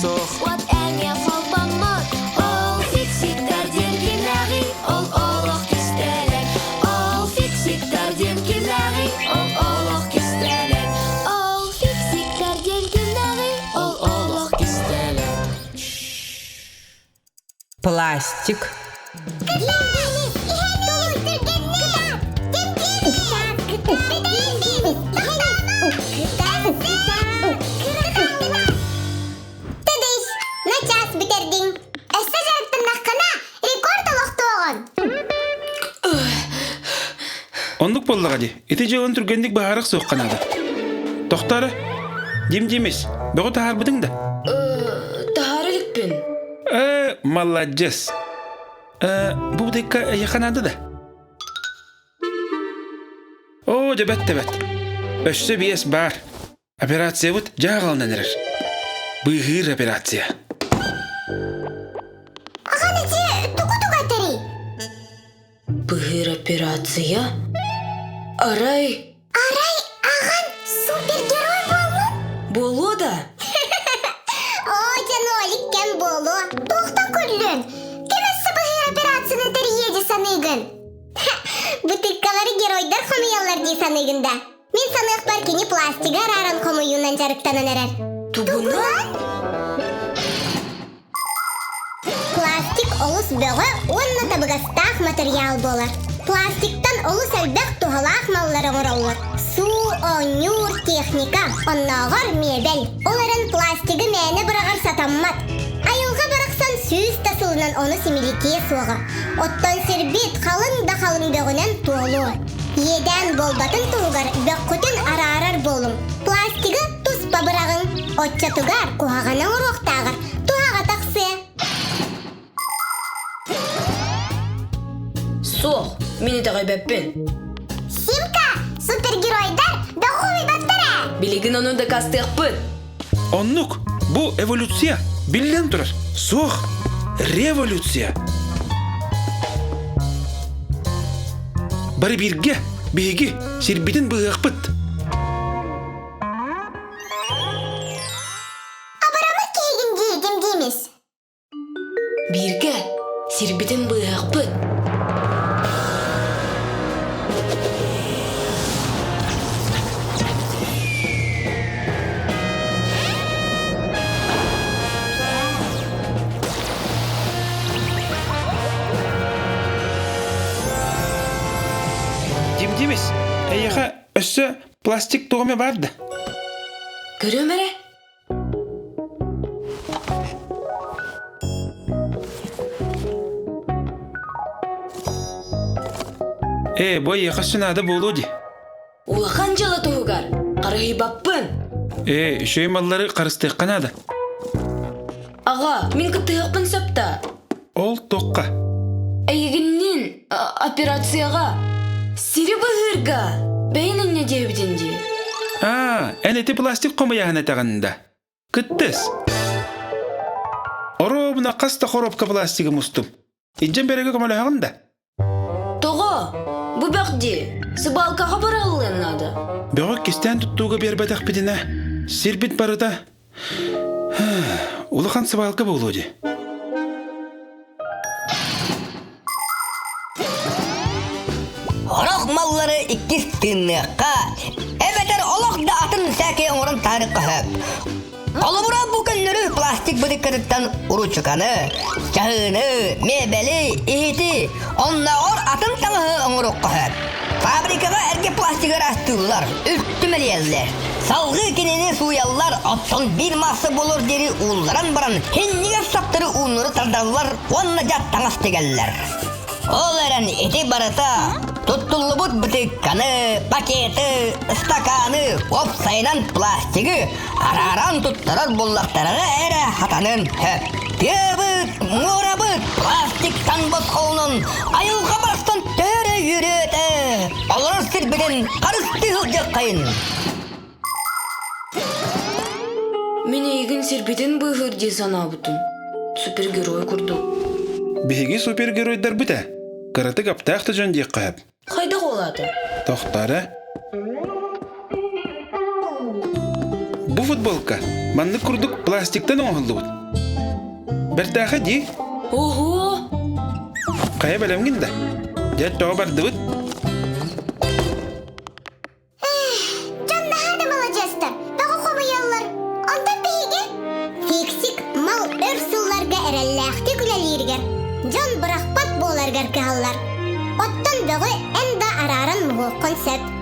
суох. Уот эмиэ холбоммот. Ол фиксиктэр диэн кимнээҕий? Ол олох кистэлэҥ. Ол фиксиктэр диэн кимнээҕий? Ол олох кистэлэҥ. Ол фиксиктэр диэн кимнээҕий? Ол олох кистэлэҥ. Пластик. Тыдыш, начаас бүтэрдиҥ. Өссө дьарыктаннаххына, рекорд олохтуоҕун. Оннук буоллаҕа дии. Ити дьыаланы түргэнник быһаарах суохха наада. Тохтоо эрэ. Дим-димис, бөҕү таһаарбытыҥ да? Таһаара иликпин. Э, маладьыас. Э, бу бутыкка эйиэхэ наада да? Оо, дьэбэт тэбэт. Өссө биэс баар. Операциябыт дьааҕаланан эрэр. Быыһыыр операция. Аҕан ити тугу туга этэрий? Быыһыыр операция? Арай... Арай аҕан супергерой буоллун? Буолуо да? Оо, дьэ, нолик кэм буолуо. Туохтан көрүлүөн? Ким өссө быһыыр операцияны тэрийиэ дии саныыгын? Бытыыккалары геройдар хомуйаллар дии саныыгын да? Мин саныахпар кини пластигы арааран хомуйуунан дьарыктанан эрэр. Тугунан? Пластик олус бөҕө уонна табыгастаах матырыйаал буолар. Пластиктан олус элбэх туһалаах маллары оҥороллор. Суу, оонньуур, техника, оннооҕор миэбэл. Ол эрэн пластигы мээнэ быраҕар сатаммат. Айылҕа барахсан сүүс да сылынан ону симиликиэ суоҕа. Оттон сирбит халыҥ да халыҥ бөҕүнэн туолуо. Иэдээн буолбатын туһугар бөххүтүн араарар буолуҥ. Пластигы туспа быраҕыҥ. Оччотугар куһаҕаны оҥоруохтааҕар туһаҕа тахсыа. Суох, мин итэҕэйбэппин. Симка, супергеройдар бөҕү хомуйбаттар ээ. Билигин ону дакаастыахпыт. Оннук, бу эволюция, биллэн турар, суох, революция. Бары бииргэ, биһиги сирбитин быыһыахпыт. Абырамыт киһигин диигин диимис. Бииргэ сирбитин быыһыахпыт. Дим-димис, эйиэхэ өссө пластик туох эмэ баар да? Көрүөм эрэ. Ээ, бу эйиэхэ өссө наада буолуо дии. Улахан дьыала туһугар харыһыйбаппын. Ээ, үчүгэй маллары харыстыахха наада. Аҕа, мин кыттыһыахпын сөп да? Ол туохха? Эйигинниин операцияҕа сири быһыырга бэйэн инньэ диэбитин дии. Аа, эн ити пластик хомуйаһын этэҕин да? Кыттыс. Оруобуна хас да хоруопка пластигы мустум. Илдьэн бэрэгэ көмөлөһөҕүн да? Тоҕо? Бу бөх дии. Сыбаалкаҕа бараллыан наада. Бөҕү кистээн туттууга биэрбэтэхпитинэ, сирбит барыта улахан сыбаалка буолуо дии. Сорох маллары иккис тыынныахха, эбэтэр олох да атын сээкэй оҥорон таһаарыахха сөп. Холобура, бу көннөрү пластик бытыккатыттан уруучуканы, чаһыыны, миэбэли, иһити, оннооҕор атын таҥаһы оҥоруохха сөп. Фабрикаҕа эргэ пластигы ыраастыыллар, үлтүмэлийэллэр. Салгыы кинини сууйаллар, оттон биир маасса буолуор диэри уулларан баран, синньигэс саптары ууннары тардаллар уонна дьат таҥас тигэллэр. Ол эрэн ити барыта туттуллубут бытыыкканы, пакеты, ыстакааны, уопсайынан пластигы арааран туттарар буоллахтарына эрэ хатанын сөп. Тыабыт, муорабыт пластиктан босхолонон, айылҕа барахсан төһө үөрүөтэ, олорор сирбитин харыстыы сылдьыаххайын. Мин эйигин сирбитин быыһыыр дии санаабытым. Супергерой курдук. Биһиги супергеройдарбыт ээ. Кыратык аптаах да дьон диэххэ сөп. Хайдах ол аата? Тохтоо эрэ. Бу футболка. Маннык курдук пластиктан оҥоһуллубут. Бэртээхэ дии. Ого! Хайа бэлэмҥин да? Дьэ, тоҕо бардыбыт? Дьон наһаа да маладьыастар, бөҕө хомуйаллар. Онтон биһиги? Фиксик мал өр сылларга эрэллээхтик үлэлииригэр, дьон бырахпат буоларыгар кыһаллар. Оттон бөҕү эн да арааран муһуоххун сөп.